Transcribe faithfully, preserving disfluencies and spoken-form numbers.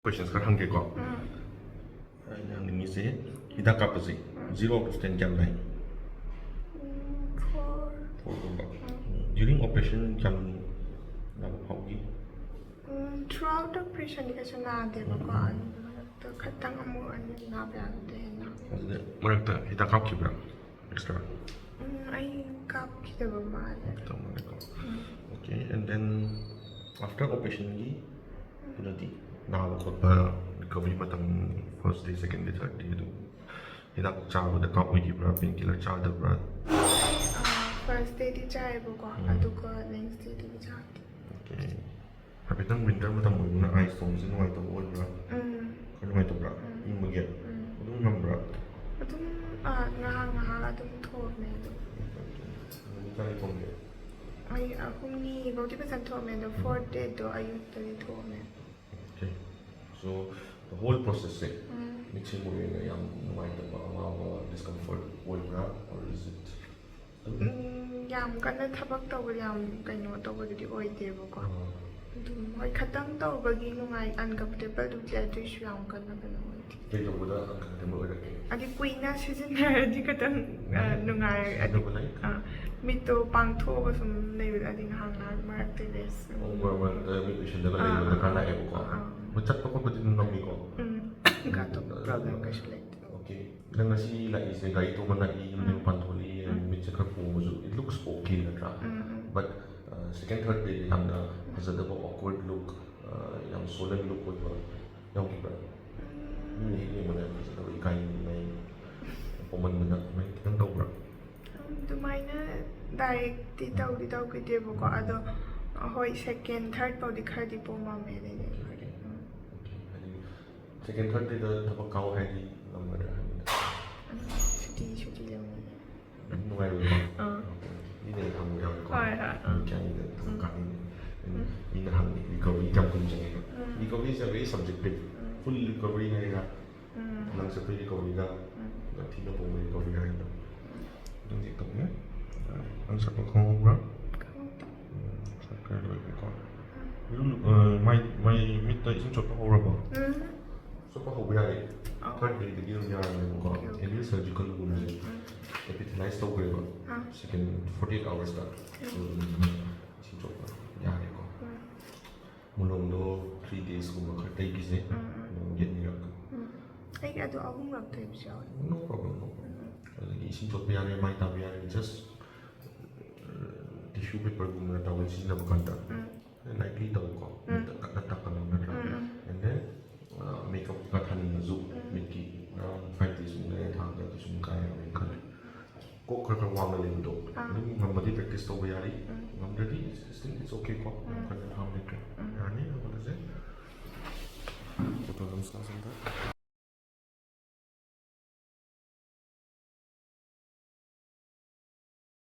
Questions ꯈꯔ ꯍꯪꯒꯦꯀꯣ꯫ ꯑꯩꯅ ꯍꯪꯅꯤꯡꯉꯤꯁꯦ, ꯍꯤꯗꯥꯛ ꯀꯥꯞꯄꯁꯦ zero out of ten ꯀꯌꯥꯝ ꯂꯩ? Four ꯒꯨꯝꯕ꯫ During operation ꯀꯌꯥꯝ ꯅꯥꯕ ꯐꯥꯎꯈꯤ? Throughout operationꯗꯤ ꯀꯩꯁꯨ ꯅꯥꯗꯦꯕꯀꯣ, ꯑꯗꯨꯒꯤ ꯃꯔꯛꯇ ꯈꯇꯪ ꯑꯃꯨꯛ ꯑꯅꯤ ꯅꯥꯕ ꯌꯥꯎꯗꯦ ꯍꯦꯟꯅ꯫ ꯑꯗꯨꯗ ꯃꯔꯛꯇ ꯍꯤꯗꯥꯛ ꯀꯥꯞꯈꯤꯕ꯭ꯔꯥ? Extra? ꯎꯝ, ꯑꯩ ꯀꯥꯞꯈꯤꯗꯕ ꯃꯥꯜꯂꯦ꯫ ꯇꯧꯕꯅꯦꯀꯣ꯫ Okay, and then after operationꯒꯤ ꯀꯩꯅꯣꯗꯤ, ꯅꯥꯕ ꯈꯣꯠꯄ, recovery ꯃꯇꯝ, first day, second day, third day ꯑꯗꯨ ꯍꯤꯗꯥꯛ ꯆꯥꯕꯗ ꯀꯥꯞ ꯑꯣꯏꯈꯤꯕ꯭ꯔꯥ, pain killer ꯆꯥꯗꯕ꯭ꯔꯥ? First dayꯗꯤ ꯆꯥꯏꯌꯦꯕꯀꯣ, ꯑꯗꯨꯒ next dayꯗꯤ ꯆꯥꯗꯦ꯫ Okay. ꯍꯥꯏꯐꯦꯠꯇꯪ winter ꯃꯇꯝ ꯑꯣꯏꯕꯅꯤꯅ ice ꯊꯣꯡꯕꯁꯦ ꯅꯨꯡꯉꯥꯏꯇꯕ ꯑꯣꯏꯕ꯭ꯔꯥ? ꯎꯝ, ꯈꯔ ꯅꯨꯡꯉꯥꯏꯇꯕ꯭ꯔꯥ? ꯏꯪꯕꯒꯤ? ꯑꯗꯨꯝ ꯉꯝꯕ꯭ꯔꯥ? ꯑꯗꯨꯝ ꯑꯥ, ꯉꯥꯏꯍꯥꯛ ꯉꯥꯏꯍꯥꯛ ꯑꯗꯨꯝ ꯊꯣꯛꯑꯝꯃꯦ ꯑꯗꯨꯝ꯫ ꯅꯨꯃꯤꯠ ꯀꯌꯥꯅꯤ ꯊꯣꯡꯒꯦ? ꯑꯩ ꯑꯍꯨꯝꯅꯤꯐꯧꯗꯤ ꯐꯖꯅ ꯊꯣꯛꯑꯝꯃꯦ ꯑꯗꯣ, fourth dayꯗꯣ ꯑꯌꯨꯛꯇꯗꯤ ꯊꯣꯛꯑꯝꯃꯦ꯫ Okay. So, the whole processꯁꯦ ꯃꯤꯠꯁꯦ ꯃꯣꯏ ꯑꯣꯏꯅ ꯌꯥꯝ ꯅꯨꯡꯉꯥꯏꯇꯕ, ꯑꯋꯥꯕ, discomfort ꯑꯣꯏꯕ꯭ꯔꯥ? Or is it? ꯎꯝ, ꯌꯥꯝ ꯀꯟꯅ ꯊꯕꯛ ꯇꯧꯕꯗ ꯌꯥꯝ ꯀꯩꯅꯣ ꯇꯧꯕꯗꯨꯗꯤ ꯑꯣꯏꯗꯦꯕꯀꯣ꯫ ꯑꯗꯨꯝ ꯍꯣꯏ, ꯈꯇꯪ ꯇꯧꯕꯒꯤ ꯅꯨꯡꯉꯥꯏ, uncomfortableꯗꯨꯗꯤ, ꯑꯗꯨꯏꯁꯨ ꯌꯥꯝ ꯀꯟꯅ ꯀꯩꯅꯣ ꯑꯣꯏꯗꯦ꯫ ꯀꯩ ꯇꯧꯕꯗ uncomfortable ꯑꯣꯏꯔꯛꯀꯦ? ꯍꯥꯏꯗꯤ ꯀꯨꯏꯅ ꯁꯤꯖꯤꯟꯅꯔꯗꯤ ꯈꯇꯪ ꯑ, ꯅꯨꯡꯉꯥꯏ꯫ ꯑꯗꯨ ꯁꯤꯖꯤꯟꯅꯕ ꯂꯩ? ꯑ, ꯃꯤꯠꯇꯣ ꯄꯥꯡꯊꯣꯛꯑꯒ ꯁꯨꯝ ꯂꯩꯕꯗ ꯑꯗꯤ ꯉꯥꯏꯍꯥꯛ ꯉꯥꯏꯍꯥꯛ ꯃꯔꯛꯇ rest ꯑꯣ, ꯃꯔꯛ ꯃꯔꯛꯇ ꯃꯤꯠ ꯎꯏꯁꯤꯜꯂꯒ ꯂꯩꯕ ꯑꯥ, ꯗꯔꯀꯥꯔ ꯑꯥ, ꯂꯥꯛꯑꯦꯕꯀꯣ꯫ ꯑꯥ꯫ ꯍꯣꯏ, ꯆꯠꯄ ꯈꯣꯠꯄꯗꯤ ꯑꯗꯨꯝ ꯉꯝꯃꯤꯀꯣ? ꯎꯝ, ꯀꯥꯇꯣ problem ꯀꯩꯁꯨ ꯂꯩꯇꯦ꯫ Okay. ꯅꯪ ꯉꯁꯤ ꯂꯥꯛꯏꯁꯦ, ꯒꯥꯔꯤ ꯇꯣꯡꯕ ꯂꯥꯛꯏ, ꯌꯨꯝꯗ ꯃꯄꯥꯟ ꯊꯣꯛꯂꯛꯏ, ꯃꯤꯠꯁꯦ ꯈꯔ ꯄꯣꯝꯕꯁꯨ, it looks okay ꯅꯠꯇ꯭ꯔꯥ? ꯎꯝ, ꯎꯝ꯫ But uh, second, third dayꯗ ꯌꯥꯝꯅ ꯐꯖꯗꯕ, awkward look, uh, ꯌꯥꯝ swollen look ꯑꯣꯏꯕ ꯌꯥꯎꯈꯤꯕ꯭ꯔꯥ? ꯃꯤꯅ ꯍꯦꯛ ꯌꯦꯡꯕꯗ ꯌꯥꯝ ꯐꯖꯗꯕ, ꯏꯀꯥꯏꯅꯤꯡꯉꯥꯏ ꯄꯣꯝꯃꯟꯕꯗ ꯑꯗꯨꯃꯥꯏꯅ ꯈꯤꯇꯪ ꯇꯧꯕ꯭ꯔꯥ? ꯑꯗꯨꯃꯥꯏꯅ directꯇꯤ ꯇꯧꯗꯤ ꯇꯧꯈꯤꯗꯦꯕꯀꯣ, ꯑꯗꯣ ꯍꯣꯏ, second, third ꯐꯥꯎꯗꯤ ꯈꯔꯗꯤ ꯄꯣꯝꯃꯝꯃꯦ ꯑꯗꯩꯗꯤ꯫ ꯎꯝ꯫ Okay, ꯍꯥꯏꯗꯤ second, third dayꯗ ꯊꯕꯛ ꯀꯥꯎ ꯍꯥꯏꯗꯤ ꯉꯝꯒꯗ꯭ꯔꯥ ꯍꯥꯏꯕꯅꯤꯗ? ꯁꯨꯇꯤ, ꯁꯨꯇꯤ ꯂꯧꯅꯤꯡꯉꯦ꯫ ꯅꯨꯡꯉꯥꯏꯔꯣꯏꯀꯣ? ꯑꯥ꯫ ꯃꯤꯅ ꯍꯪꯕ ꯌꯥꯎꯋꯦꯀꯣ? ꯍꯣꯏ, ꯍꯣꯏ, ꯑꯥ꯫ ꯅꯨꯃꯤꯠ ꯀꯌꯥꯅꯤꯗ ꯊꯕꯛ ꯀꯥꯅꯤꯡꯉꯦ? ꯃꯤꯅ ꯍꯪꯉꯦ, recovery ꯀꯌꯥꯝ ꯀꯨꯏꯅ ꯆꯪꯉꯦꯕ? Recovery is a very subjective. Full recovery ꯍꯥꯏꯔ, ꯎꯝ꯫ ꯅꯪ ꯆꯠꯄꯒꯤ recoveryꯒ, ꯎꯝ꯫ ꯌꯥꯝ ꯊꯤꯅ ꯄꯣꯝꯕ recovery ꯍꯥꯏꯔ꯫ ꯅꯪ ꯆꯦꯛ ꯇꯧꯒꯦ꯫ ꯅꯪ ꯆꯠꯄ ꯈꯪꯍꯧꯕ꯭ꯔꯥ? ꯈꯪꯍꯧꯗꯦ꯫ ꯎꯝ, ꯆꯠꯈ꯭ꯔꯦ ꯂꯣꯏꯈ꯭ꯔꯦꯀꯣ꯫ ꯑꯗꯨꯝ ꯑ, ꯃꯥꯏ ꯃꯥꯏ ꯃꯤꯠꯇ ꯏꯁꯤꯡ ꯆꯣꯠꯄ ꯍꯧꯔꯕꯣ? ꯎꯝ ꯆꯣꯠꯄ ꯍꯧꯕ ꯌꯥꯔꯦ꯫ ꯑꯣ ꯊꯥꯔꯠ ꯗꯦꯗꯒꯤ ꯑꯗꯨꯝ ꯌꯥꯔꯅꯦꯕꯀꯣ꯫ Okay, okay. ꯑꯦꯟꯗꯤꯜ ꯁꯔꯖꯤꯀꯦꯜ ꯋꯨꯟꯁꯦ ꯎꯝ ꯑꯦꯄꯤꯊꯦꯂꯥꯏꯁ ꯇꯧꯈ꯭ꯔꯦꯕ꯫ ꯑꯥ ꯁꯦꯀꯦꯟ ꯐꯣꯔꯇꯤ ꯑꯩꯠ ꯑꯋꯥꯔꯁꯇ꯫ ꯑꯗꯨꯝ ꯏꯁꯤꯡ ꯆꯣꯠꯄ ꯌꯥꯔꯦꯀꯣ꯫ ꯎꯝ ꯃꯣꯂꯣꯝꯗꯣ ꯊ꯭ꯔꯤ ꯗꯦꯖꯀꯨꯝꯕ ꯈꯔ ꯇꯩꯈꯤꯁꯦ꯫ ꯎꯝ ꯎꯝ ꯃꯣꯂꯣꯝ ꯌꯦꯠꯅꯤꯔꯛ꯫ ꯎꯝ ꯑꯩꯒꯤ ꯑꯗꯨ ꯑꯍꯨꯝꯂꯛ ꯇꯩꯕꯁꯨ ꯌꯥꯎꯋꯦ꯫ No problem, no problem. ꯑꯗꯒꯤ ꯏꯁꯤꯡ ꯆꯣꯠꯄ ꯌꯥꯔꯦ, ꯃꯥꯏ ꯇꯥꯕ ꯌꯥꯔꯦ, ꯖꯁ ꯇꯤꯁꯨ ꯄꯦꯄꯔꯒꯨꯝꯕ ꯇꯥꯋꯦꯜ ꯁꯤꯖꯤꯟꯅꯕ ꯀꯥꯟꯗ ꯎꯝ ꯂꯥꯏꯠꯂꯤ ꯇꯧꯀꯣ꯫ ꯎꯝ ꯀꯟꯅ ꯇꯛꯀꯅꯣ ꯅꯠꯇ꯭ꯔꯥ? ꯎꯝ ꯎꯝ ꯑꯦꯟ ꯗꯦꯟ ꯃꯦꯀꯞ ꯀꯩꯀꯥ ꯊꯥꯅꯤꯡꯉꯁꯨ ꯎꯝ ꯃꯤꯠꯀꯤ ꯑꯔꯥꯎꯟ ꯐꯥꯏꯚ ꯗꯦꯖꯃꯨꯛ ꯂꯩꯔ ꯊꯥꯕꯗ ꯀꯩꯁꯨꯝ ꯀꯥꯏꯔꯔꯣꯏꯅ ꯈꯜꯂꯦ꯫ ꯀꯣꯛ ꯈꯔ ꯈꯔ ꯋꯥꯡꯅ ꯂꯩꯕꯗꯣ ꯑꯥ ꯑꯗꯨꯝ ꯉꯝꯃꯗꯤ ꯄ꯭ꯔꯦꯛꯇꯤꯁ ꯇꯧꯕ ꯌꯥꯔꯤ꯫ ꯎꯝ ꯉꯝꯗ꯭ꯔꯗꯤ still it's okay ꯀꯣ꯫ ꯌꯥꯝ ꯎꯝ ꯀꯟꯅ ꯍꯥꯔꯝ ꯂꯩꯇ꯭ꯔꯦ꯫ ꯎꯝ ꯌꯥꯔꯅꯤ, ꯍꯧꯒꯠꯂꯁꯦ꯫ ꯐꯣꯇꯣ ꯑꯗꯨꯝ ꯁ꯭ꯂꯥꯏꯁ ꯑꯝꯇ꯫